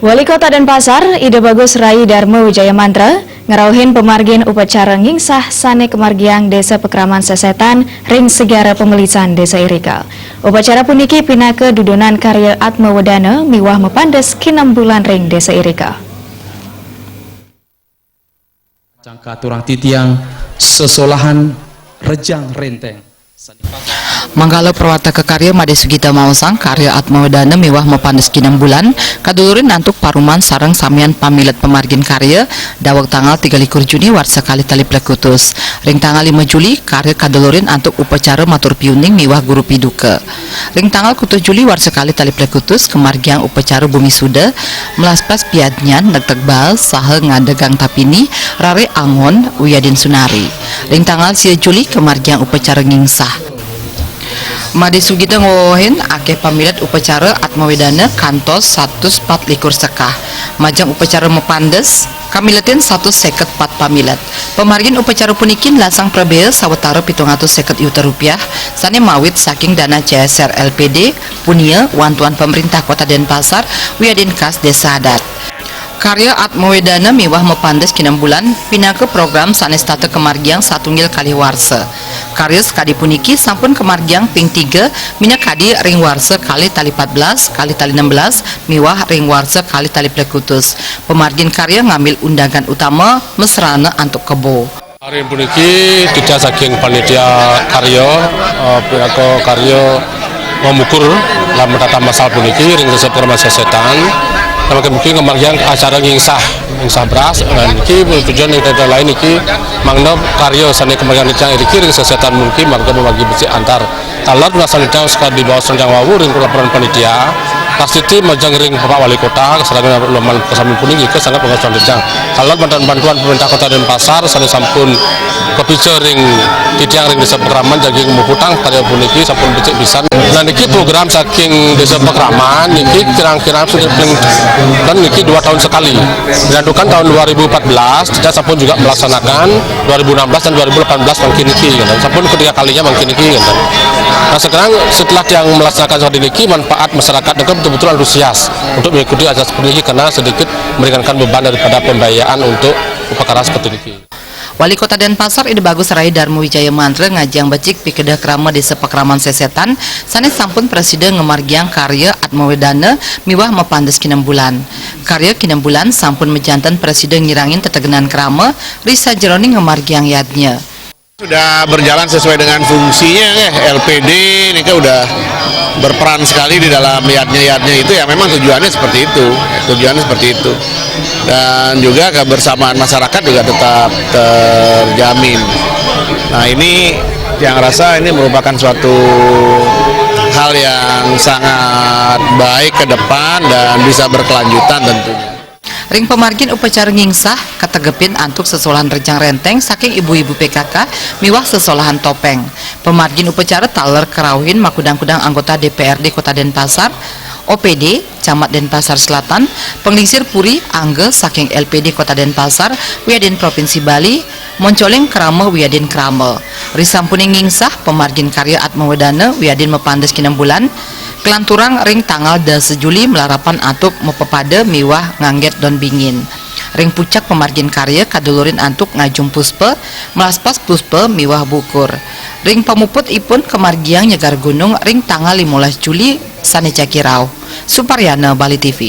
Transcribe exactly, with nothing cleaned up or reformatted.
Wali Kota Denpasar, Ida Bagus Rai Darma Wijaya Mantra, ngrauhin pamargin upacara ngingsah sane kamargiang Desa Pakraman Sesetan ring Segara Pamelisan Desa irika. Upacara puniki pinaka dudonan karya Atma Wedana miwah mapandes kinam bulan ring desa irika. Cang katurang titiang sesolahan rejang renteng. Manggala prawartaka karya Made Sugita maosang karya Atma Wedana miwah mapandes kinam bulan kadulurin antuk paruman sareng samian pamilet pamargin karya daweg tanggal tiga likur Juni warsa kalih tali plekutus. Ring tanggal lima Juli, karya kadulurin antuk upacara matur piuning miwah guru piduka. Ring tanggal kutus Juli warsa kalih tali plekutus kamargiang upacara bumi suda, melaspas piadnyan, negteg bal, saha ngadegang tapini, rare angon, wiadin sunari. Ring tanggal sia Juli kamargiang upacara ngingsah. Made Sugita ngwewehin akeh pamilet upacara Atma Wedana kantos satus pat likur sekah. Majeng upacara mapandes, kamiletin satus seket pat pamilet. Pamargin upacara puniki nlasang prabea sawatara pitung atus seket yuta rupiah sane mawit saking dana C S R L P D, punia wantuan pamrintah Kota Denpasar, wiadin kas desa adat. Karya Atma Wedana miwah mapandes kinam bulan pinaka program sane setata kamargiang satunggil kalih warsa. Karya sakadi puniki sampun kamargiang ping tiga minakadi ring warsa kalih tali pat belas, kalih tali enam belas, miwah ring warsa kalih tali plekutus. Pamargin karya ngambil undangan utama masrana antuk kebo. Ring puniki titiang saking panitia karya, eh, pinaka karya mamukur lan matata masal puniki ring Desa Pakraman Sesetan. Namakin puniki ngamargiang acara ngingsah, ngingsah beras, lan niki tujuan ring tata lain niki mangda karya sane kamargiang titiang iriki ring Sesetan puniki mangda mamargi becik antar. Taler melaksanakan sekadi baos rencang wau ring laporan panitia, pastiti majeng ring Bapak Wali Kota, sareng laman kasami puniki sangat pengawasan rencang. Taler bantuan, bantuan pemerintah Kota Denpasar sane sampun kapica ring titiang ring Desa Pakraman jagi muputang karya puniki sampun becik pisan. Nah, niki program saking Desa Pakraman niki kirang-kirang sudah paling dan niki dua tahun sekali. Dilanjutkan tahun dua ribu empat belas, kita sampun juga melaksanakan dua ribu enam belas dan dua ribu delapan belas mangkin niki, gitu. Sampun ketiga kalinya mangkin niki, gitu. Nah, sekarang setelah tiang melaksanakan seperti niki, manfaat masyarakat dengan betul-betul antusias untuk mengikuti acara seperti niki karena sedikit meringankan beban daripada pembiayaan untuk upakara seperti niki. Wali Kota Denpasar Ida Bagus Rai Darma Wijaya Mantra ngajiang becik pikeda krama Desa Pakraman Sesetan sane sampun prasida ngamargiang karya Atma Wedana miwah mapandes kinam bulan. Karya kinam bulan sampun majanten prasida ngirangin tetegenan krama ri sajeroning ngamargiang yadnya. Sudah berjalan sesuai dengan fungsinya, ya. L P D ini kan udah berperan sekali di dalam yadnya-yadnya itu, ya, memang tujuannya seperti itu. Tujuannya seperti itu. Dan juga kebersamaan masyarakat juga tetap terjamin. Nah, ini yang rasa ini merupakan suatu hal yang sangat baik ke depan dan bisa berkelanjutan tentunya. Ring pamargin upacara ngingsah kategepin antuk sesolahan rejang renteng saking ibu-ibu P K K miwah sesolahan topeng. Pamargin upacara taler karauhin makudang-kudang anggota D P R D Kota Denpasar, O P D, Camat Denpasar Selatan, panglingsir puri, angga saking L P D Kota Denpasar, wiadin Provinsi Bali, moncoling krama wiadin krama. Risampune ngingsah, pamargin karya Atma Wedana wiadin mapandes kinam bulan, kalanturang ring tanggal dasa Juli malarapan antuk mapepada miwah ngangget don bingin. Ring pucak pamargin karya kadulurin antuk ngajum puspa, malaspas puspa miwah bukur. Ring pamuput ipun kamargiang nyegar gunung ring tanggal limolas Juli sane jagi rauh. Suparyana, Bali T V.